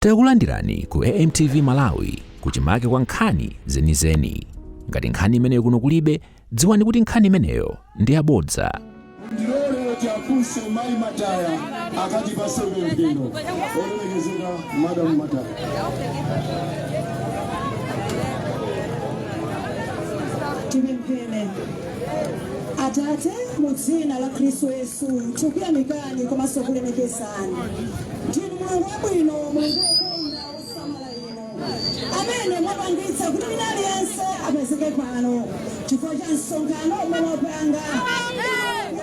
Takulandirani ku AMTV Malawi, kuchimake kwa nkhani zenizeni. Ngati nkhani imeneyo kuno kulibe, dziwani kuti nkhani imeneyo ndi yabodza. Ndilole tiafunse Mayi Mataya akatipase pemphero. Olemekezeka Madamu Mataya. Tipemphere. Atate, mu dzina la Khristu Yesu, tikuyamikani komanso kulemekezani. Ndinu Mulungu wabwino, Mulungu wokonda, wosamala inu amene mwapangitsa kuti wina aliyense apezeke pano chifukwa cha msonkhano umene mwapanga,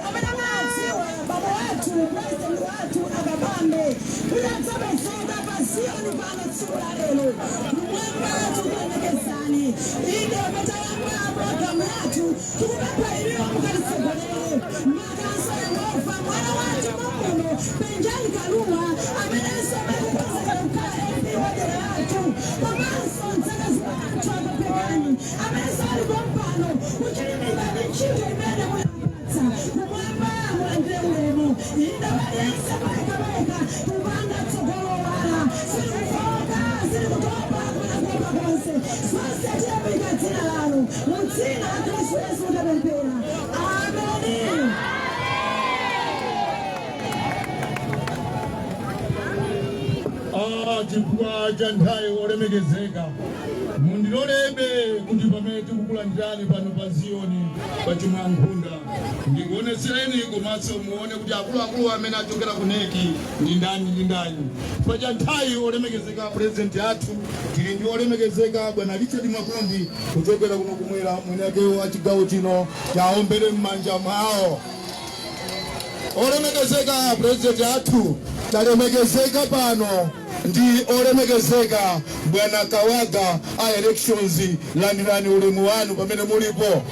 amene mwadziwa baba wathu, President wathu Akabambe, kuti adzapezeka pa Ziyoni pano tsiku la lero. Kumwamba tikulemekezani. Inde, patayamba pulogalamu yathu, tikupempha iliyo mukatitsogolere, makanso Yehova mwana wathu mamuno Penjani Kalua, amenenso amekukonzekera kukhala MP wa dera lathu, komanso mdzakazi wathu Akapekani, amenenso ali pompano kuchilimika ndi ntchito imene munapatsa. Kumwamba mulandire ulemu. Inde, waliyense payekapayeka kupanda tsogolowala, silikufoka, silikutopa, kumene kuopa konse, zonse tiyamika dzina lanu. Mu dzina la Khristu Yesu tapemphera, ameni. Chifukwa cha nthawi, olemekezeka, mundilolebe kuti pamene tikukulandirani pano pa Ziyoni pa Chimwankhunda, ndikuonesereni komanso muone kuti akuluakulu amene achokera ku NEC ndi ndani ndi ndani. Chifukwa cha nthawi, olemekezeka President athu, tili ndi olemekezeka Bwana Richard Makundi kuchokera kuno kumwera, mwinake wa chigawo chino, taombere m'manja mwawo. Olemekezeka President athu, talemekezeka pano ndi olemekezeka Bwana Kawaga a elections, landirani ulemu wanu pamene mulipo.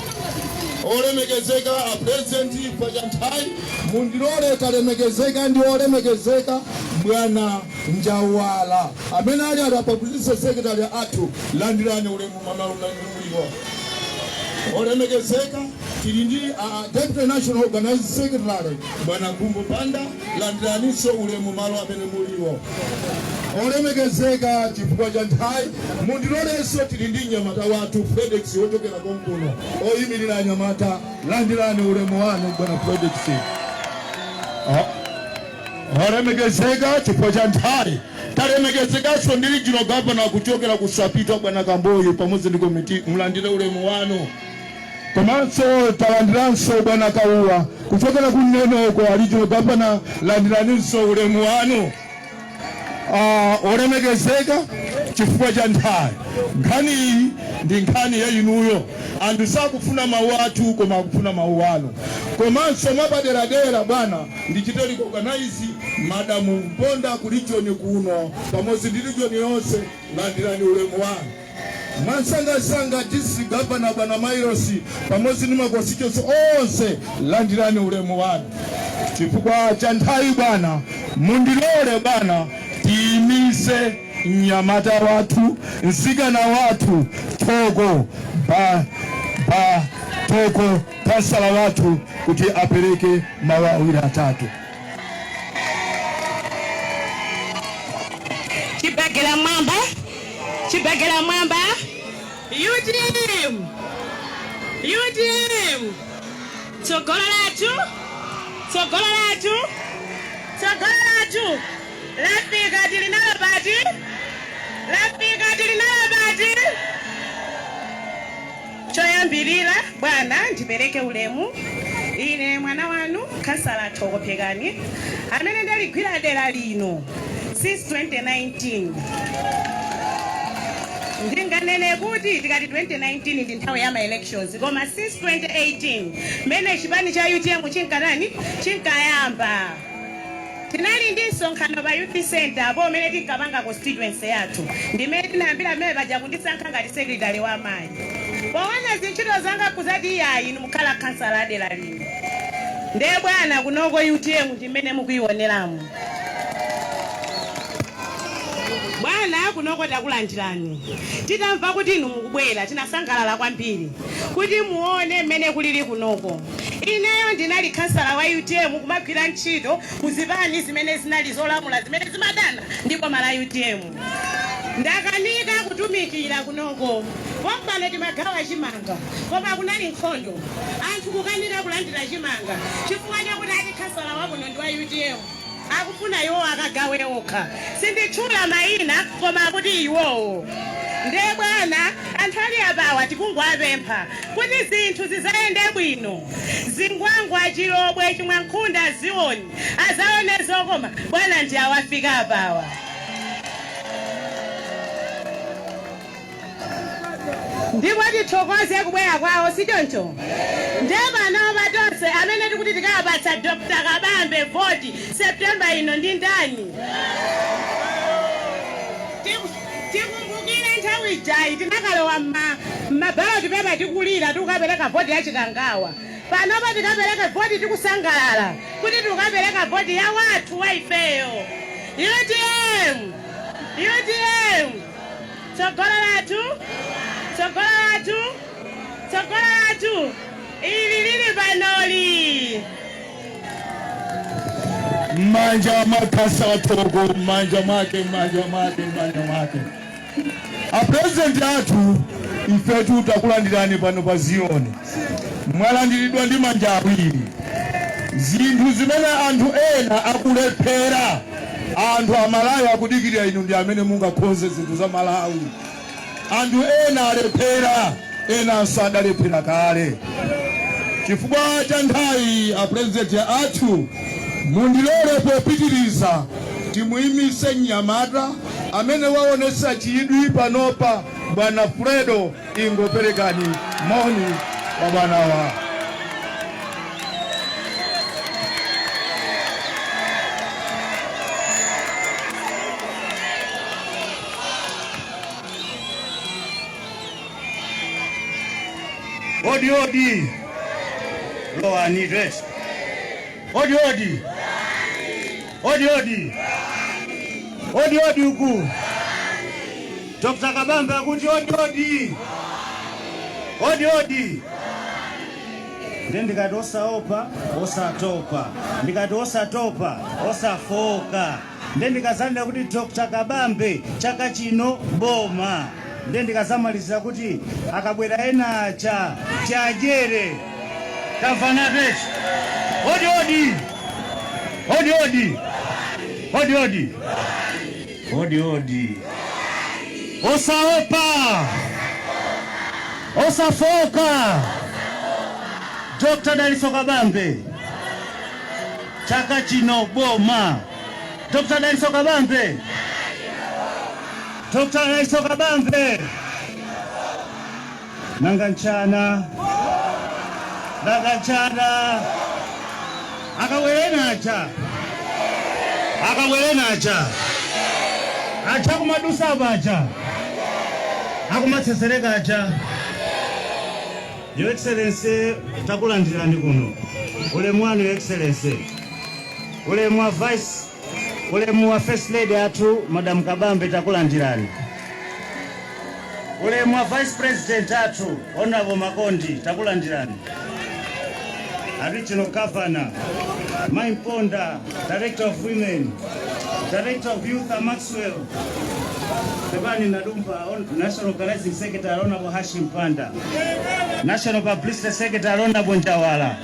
Olemekezeka a President, pacha nthawi mundilole talemekezeka ndi olemekezeka Bwana Njawala amene ali ali publicity secretary athu, landirani ulemu mamaluliwo. Olemekezeka, tili ndi Deputy National Organizing Secretary Bwana Gumbo Panda, landiraninso ulemu malo amene muliwo. Olemekezeka, chifukwa cha nthawi mundilolenso tili ndi mnyamata wathu Fredex wochokera konkuno oyimirira anyamata, landirani ulemu wanu Bwana Fredex. Olemekezeka, chifukwa cha nthawi talemekezekanso ndi Regional Governor kuchokera ku Sapitwa, Bwana Kamboyi, pamodzi ndi komiti, mulandire ulemu wanu. Komanso talandiranso Bwana Kauwa kuchokera ku Nenoko, a Regional Governor, landiraninso ulemu wanu. Olemekezeka, chifukwa cha nthawi, nkhani iyi ndi nkhani ya inuyo. Anthu sakufuna mawu athu koma akufuna mawu anu. Komanso mwapaderadera, bwana, ndichite recognize Madamu Mponda ku region kuno pamodzi ndi region yonse, landirani ulemu wanu. Mwansangasanga, District Governor Bwana Mairosi pamodzi ndi ma constituency onse, landirani ulemu wanu. Chifukwa cha nthawi, bwana, mundilole bwana tiyimise mnyamata wathu, mtsikana wathu Thoko ba, ba Thoko, kansala wathu, kuti apereke mawu awiri atatu. Chibagera mwamba, chibagera mwamba! UTM, UTM! Tsogolo lathu, tsogolo lathu, tsogolo lathu lafika. Tili nalo pati? Lafika, tili nalo pati? Choyambirira, bwana, ndipereke ulemu. Ine mwana wanu, Kansala Thoko Phekani, amene ndaligwira dera lino since 2019. Ndinganene kuti tikati 2019 ndi nthawi ya ma elections, koma since 2018 mmene chipani cha UTM chinkatani, chinkayamba, tinali ndi msonkhano pa youth center apo umene tinkapanga constituency yathu. Ndimene tinayambira mmene paja kundisankha ngati secretary wa amayi. Poona zintchito zanga kuzati, "Iyayi, inu mukhala kansala adera lino." Ndiye bwana, kunoko UTM ndimene mukuioneramu. Bwana, kunoko takulandirani. Titamva kuti inu mukubwera, tinasangalala kwambiri kuti muone mmene kulili kunoko. Ineyo ndinali khansala wa UTM, kumagwira ntchito kuzipani zimene zinali zolamula, zimene zimadana ndi boma la UTM. Ndakanika kutumikira kunoko. Pompano timagawa chimanga, koma kunali nkhondo, anthu kukanika kulandira chimanga chifukwa chakuti ati khansala wakuno ndi wa UTM, akufuna iwowo akagawe okha. Sinditchula mayina, koma akuti iwowo. Ndiye bwana, anthu ali apawa tikungowapempha kuti zinthu zizayende bwino. Zingwangwa, Chilobwe, Chimwankhunda, Zioni azaone zokoma. Bwana, ndi awafika apawa. Ndipo tithokoze kubwera kwawo, sichoncho? Ndiye panopa tonse amene tikuti tikapatsa Dr Kabambe voti September ino ndi ndani? Tikumbukire nthawi ijayi tinakalowa mma ballot paper tikulira, tikukapereka voti ya Chikangawa. Panopa tikapereka voti tikusangalala kuti tikukapereka voti ya wathu wa ifeyo. UTM, UTM, tsogolo lathu, tsogolo lathu, tsogolo lathu ili lili panoli. M'manja mwa Thoko, m'manja mwake, m'manja mwake, m'manja mwake. Apurezidenti athu, ifetu takulandirani pano pa Ziyoni. Mwalandiridwa ndi manja awiri. Zinthu zimene anthu ena akulephera, anthu Amalawi akudikirira inu, ndi amene mungakonze zinthu za Malawi. Anthu ena alephera, enanso adalephera kale. Chifukwa cha nthawi, apurezidenti athu, mundilole popitiriza timuyimise mnyamata amene waonesa chidwi panopa, Bwana Fredo. Ingoperekani moni kwa bwanawa. Odi odi. Lowani dress. Odi odi. Odi odi. Odi odi uku. Dr. Kabambe akuti odi odi. Odi odi. Nde ndikati osaopa, osatopa. Ndikati osatopa, osafoka. Nde ndikazanena kuti Dr. Kabambe chaka chino boma. Nde ndikazamalizira kuti akabwera ena aja chajere. Tamvana pechi. Odi odi. Odi odi. Odi odi. Odi odi. Osaopa. Osafoka. Dr. Daliso Kabambe. Chaka chino boma. Dr. Daliso Kabambe. Dr. Daliso Kabambe. Nanga nchana. Nanga nchana. Akabwere nacha. Akabwere nacha. Acha kumadusa abacha. Akumatsetsereka acha. Your Excellency, takulandirani kuno. Ulemu wanu, Your Excellency. Ulemu wa Vice, ulemu wa First Lady athu Madam Kabambe, takulandirani. Ulemu wa Vice President athu Honorable Makondi, takulandirani. A Regional Governor Mai Mponda, Director of Women, Director of Youth Maxwell Pepani Nadumba, National Organizing Secretary Honorable Hashim Panda, National Publicity Secretary Honorable Njawala,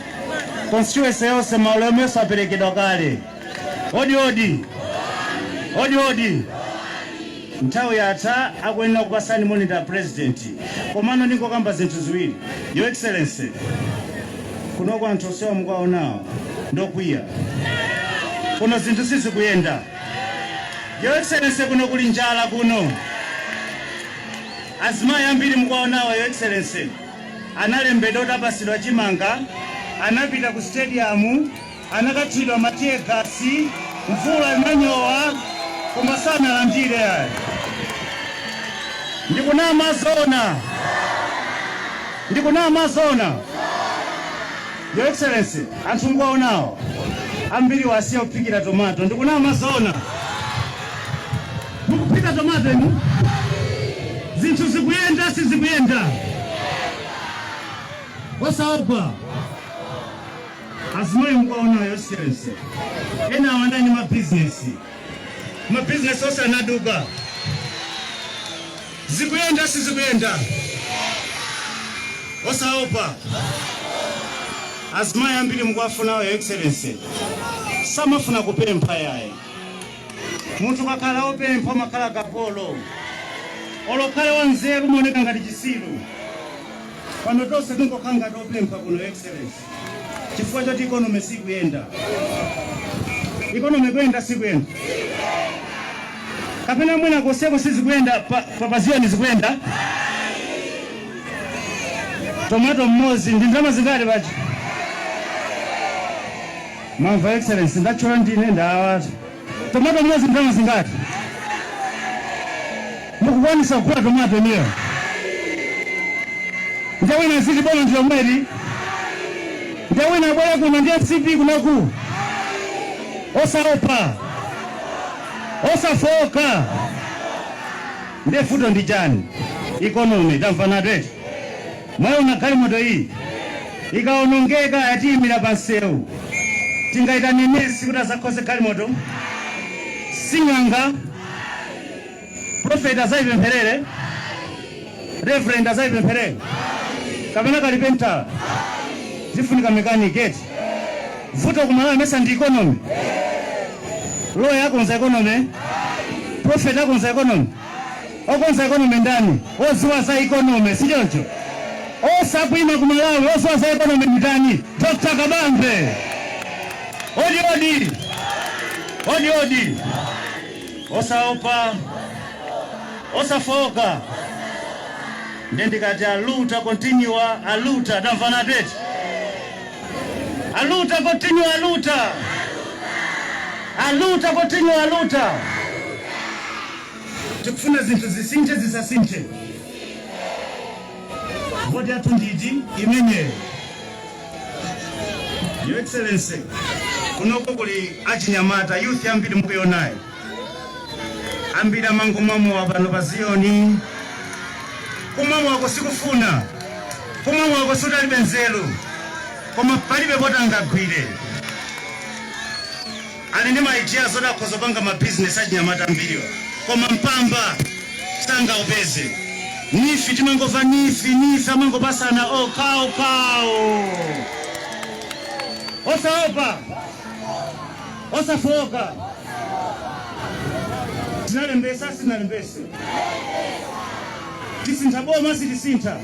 constituency yonse, maulemu yonse aperekedwa kale. Odi odi. Odi odi. Nthawi yatha, akuyenera kupasani moni President, komano ndingokamba zinthu ziwiri. Your Excellency, kunoko anthu osewa mukaonawo ndokwiya. Kuno zinthu sizikuyenda, Your Excellency. Kuno kuli njala. Kuno azimayi ambiri mukaonawo, Your Excellency, analembedwa kuti apasidwa chimanga, anapita ku stadium, anakathidwa ma tear gas, mvula inanyowa, koma sanalandire ayi. Ndikunama zona? Ndikunama zona, Your Excellency? Anthu mukaonawo ambiri wasiya kuphikira tomato. Ndikunama zona? Mukuphika tomato inu? Zinthu zikuyenda, sizikuyenda? Osaopa. Azimayi mukuwaona, Your Excellency, ena awanani mabizinesi, mabizinesi onse anaduka. Zikuyenda, sizikuyenda? Osaopa. Azimayi ambiri mukuwafunawo, Your Excellency, samafuna kupempha yayi. Munthu kakhala opempha umakhala kapolo, olokhale wanzeru umaoneka ngati chisiru. Pano tonse tingokhala ngati opempha kuno, Your Excellency, chifukwa choti economy sikuyenda. Economy kuyenda, sikuyenda? Kapena mwina koseko sizikuyenda, papaziyoni zikuyenda? Tomato mmodzi ndi ndalama zingati pachi? Mamva, Excellency, ndachola ndine ndawa. Tomato mmodzi ndalama zingati? Mukukwanisa kugula tomato imeyo? Ndewina ziti boma ndilomweri, ndewina abwere kuno ndi MCP kunoku. Osaopa, osafoka. Ndiye vuto ndi chani? Economy. Tamva eti? Mwayiona galimoto iyi ikaonongeka, yatiyimira pa nsewu, tingaitane nesi kuti azakhoze galimoto? Sing'anga, prophet azayipempherere, reverend azayipempherere, kapena kalipentala? Zifunika mechanic, eti? Vuto kumalawi mesa ndi economy? Lawyer akonza economy? Prophet akonza economy? Okonza economy ndani? Oziwa za economy, si choncho? Osakwima ku Malawi, oziwa za economy ndani? Dr. Kabambe. Odi odi, odi odi. Osaopa, osafoka. Nde ndikati aluta continue, aluta. Tamvana teti? Aluta continue, aluta, aluta continue, aluta. Tikufuna zinthu zisinthe, zisasinthe? Voti yathu nditi imeneyo. Your Excellency, kunoko kuli achinyamata, youth ambiri mukuyonayo. Ambiri amangomwamowa pano pa Ziyoni. Kumwamwako sikufuna, kumwamwako sutalibe nzeru, koma palibe poti angagwire. Ali ndi ma ideas oti akhoza kupanga mabizinesi, achinyamata ambiriwa, koma mpamba sangaupeze. NEEF, timangova NEEF, NEEF, amangopasana okhaokhawo. Osaopa, osafoka. Tinalembesa, sitinalembese? Tisintha boma, sitisintha?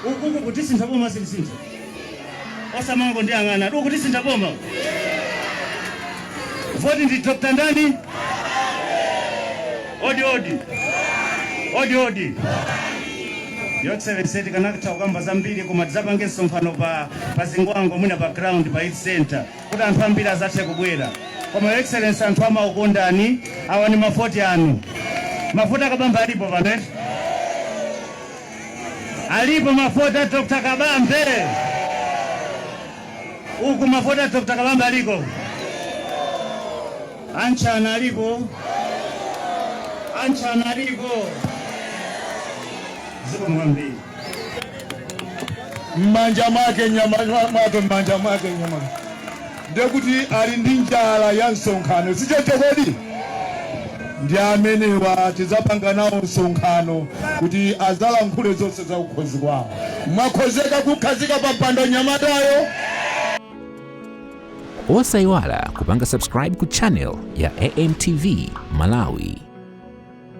Ukuku tisintha boma, sitisintha? Osamango ndiyang'ana. Uku tisintha boma? Voti ndi Dr. ndani? Odi odi, odi odi. Your Excellency, tikanatha kukamba zambiri, koma tidzapange msonkhano pa Zingwango, mwina pa ground pa youth center, kuti anthu ambiri azathe kubwera. Koma, Your Excellency, anthu amaukondani. Awa ni mavoti anu. Mavoti akabambe alipo pano, eti? Alipo mavoti a Dr. Kabambe uku? Mavoti a Dr. Kabambe aliko? Anchana alipo? Anchana alipo? Zikomo kwambiri. M'manja mwake, nyama mwake, m'manja mwake nyama. Ndekuti ali ndi njala ya msonkhano, sichoncho kodi? Ndi amenewa tidzapanga nawo msonkhano kuti azalankhule zonse za ukhozi kwawo. Mwakhozeka kukhazika pa mpando nyamatayo? Osayiwala kupanga subscribe ku channel ya AMTV Malawi.